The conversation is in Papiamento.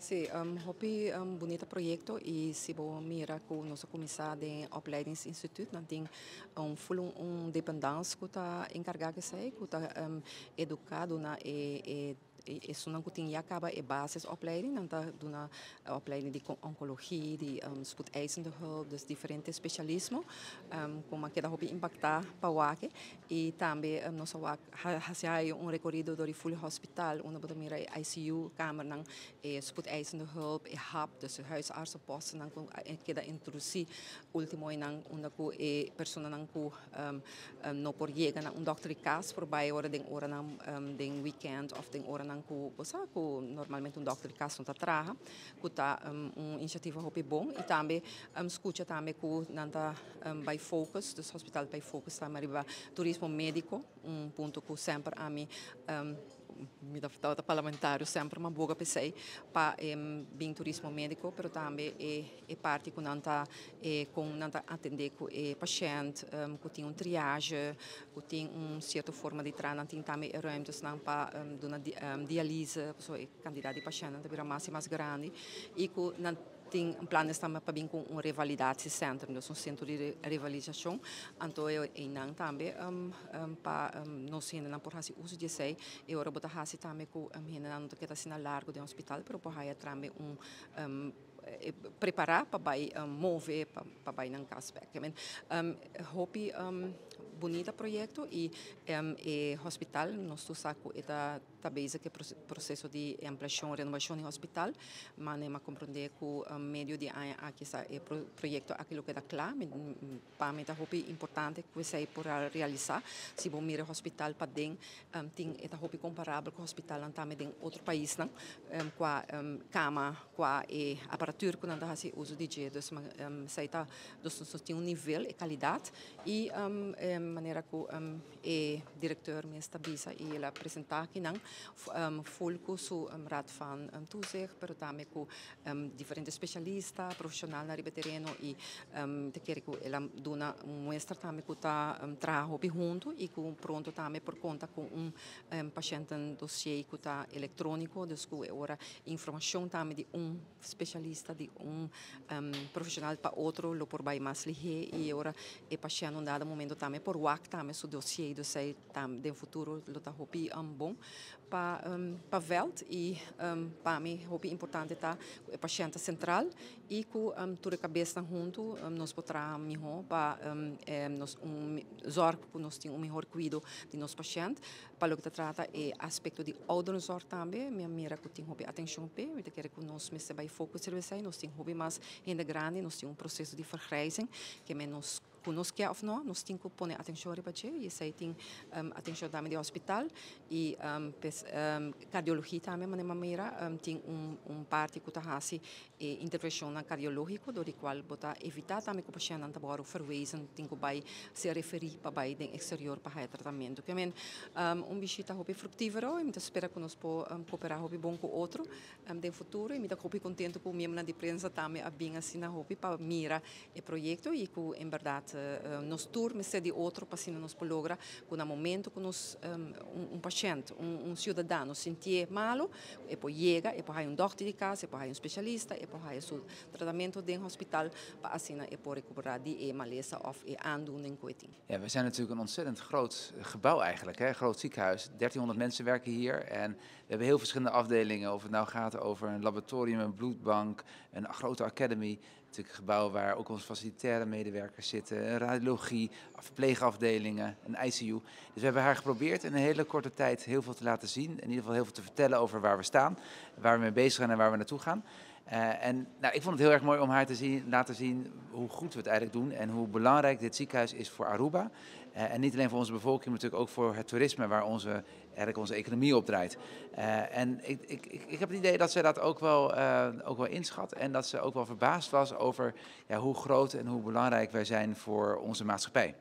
Si, hopi bunita proyecto y si bo mira cu nos a cuminsa den opleidingsinstituut, nan tin un full un dependance cu ta encarga cu esey, cu ta educa duna e esunnan cu tin ya caba e basisopleiding, nan ta duna opleiding di oncologie, di spoedeisende hulp, dus diferente specialismo, cu a keda hopi impacta pa wak. Y tambe nos a wak haci un recorido door di full hospital, unda bo ta mira e ICU kamernan, e spoedeisende hulp, e HAP, dus huisartsenposten cu keda introduci ultimo nan, unda cu e personanan cu no por yega na un dokter di cas por bay ora den oranan den weekend of den oranan cu bo sa cu normalmente un dokter di cas no ta traha, cu ta un iniciativa hopi bon. Y tambe scucha tambe cu nan ta bay focus, dus hospital bay focus tambe riba turismo medico, un punto cu semper ami mi ta parlamentario semper m'a boga p'esey pa bin turismo medico, pero tambe e parti cu nan ta cu nan ta atende cu e pashent, cu tin un triage, cu tin un cierto forma di traha, nan tin tambe e ruimtes nan pa duna dialyse, so e cantidad di pashent ta bira mas y mas grandi y cu nan tin un plan tambe pa bin cu un revalidatiecentrum, dus un centro di revalidacion. Anto e nan tambe pa nos hendenan por haci uso di esey e ora bo ta haci tambe cu hendenan no ta keda asina largo den hospital, pero por haya tambe un prepara pa bay move pa bay nan cas bek. Hopi bunita proyecto y e hospital nos tur sa cu e ta bezig cu e proceso di ampliacion, renovacion di hospital, mas mi a comprende cu medio di aña aki e proyecto aki lo keda cla. Pa mi ta hopi importante cu esey por realisa. Si bo mira hospital paden, tin e ta hopi comparabel cu hospital tambe den otro paisnan, qua cama, qua e apparatuur cu nan ta haci uso di dje, dus esey ta, dus nos tin un nivel e calidad y manera cu e directeur mes ta bisa y el a presenta aki nan full cu su raad van toezicht, pero tambe cu diferente specialista, profesional na riba tereno y ta kere cu el a duna un muestra tambe cu ta traha hopi hunto y cu pronto tambe por conta cu un patiëntendossier cu ta electronico, dus cu ora informacion tambe di un specialista, di un profesional pa otro lo por bay mas lihe y ora e pashent un dado momento tambe por wak tambe su dossier, dus esey tambe den futuro lo ta hopi bon pa veld. Y pa mi hopi importante ta e pashent central y cu tur cabesnan hunto nos por traha miho pa nos un zorg cu nos tin un mihor cuido di nos pashent. Pa loke ta trata e aspecto di ouderenzorg tambe, mi a mira cu tin hopi atencion p'e. Mi ta kere cu nos mester bay focus riba esey. Nos tin hopi mas hende grandi, nos tin un proceso di vergrijzing, cu nos cu nos kier of no, nos tin cu pone atencion riba dje y esey tin atencion tambe di hospital y pues, cardiologia tambe, manera mira, tin un parti cu ta haci e intervencion cardiologico, door di cual bo ta evita tambe cu pashentnan ta wordo verwezen, tin cu bay ser referi pa bay den exterior pa haya tratamento. Ke men un bishita hopi fructifero y mi ta spera cu nos por coopera hopi bon cu otro den futuro y mi ta hopi contento cu miembronan di prensa tambe a bin asina hopi pa mira e proyecto y cu en berdad nos tur mester di otro pa asina nos por logra cu na momento cu nos un pashent, un ciudadano sinti malo, e por yega, e por haya un dokter di cas, e por haya un specialista, e por haya su tratamento den hospital pa asina e por recupera di e malesa of e aandoening cu e tin. Ja, we zijn natuurlijk een ontzettend groot gebouw eigenlijk, hè? Een groot ziekenhuis. 1300 mensen werken hier en we hebben heel verschillende afdelingen. Of het nou gaat over een laboratorium, een bloedbank, een grote academy. Natuurlijk een gebouw waar ook onze facilitaire medewerkers zitten, een radiologie, verpleegafdelingen, een ICU. Dus we hebben haar geprobeerd in een hele korte tijd heel veel te laten zien. In ieder geval heel veel te vertellen over waar we staan, waar we mee bezig zijn en waar we naartoe gaan. En nou, ik vond het heel erg mooi om haar te laten zien hoe goed we het eigenlijk doen en hoe belangrijk dit ziekenhuis is voor Aruba. En niet alleen voor onze bevolking, maar natuurlijk ook voor het toerisme waar eigenlijk onze economie op draait. En ik heb het idee dat zij dat ook wel inschat en dat ze ook wel verbaasd was over, ja, hoe groot en hoe belangrijk wij zijn voor onze maatschappij.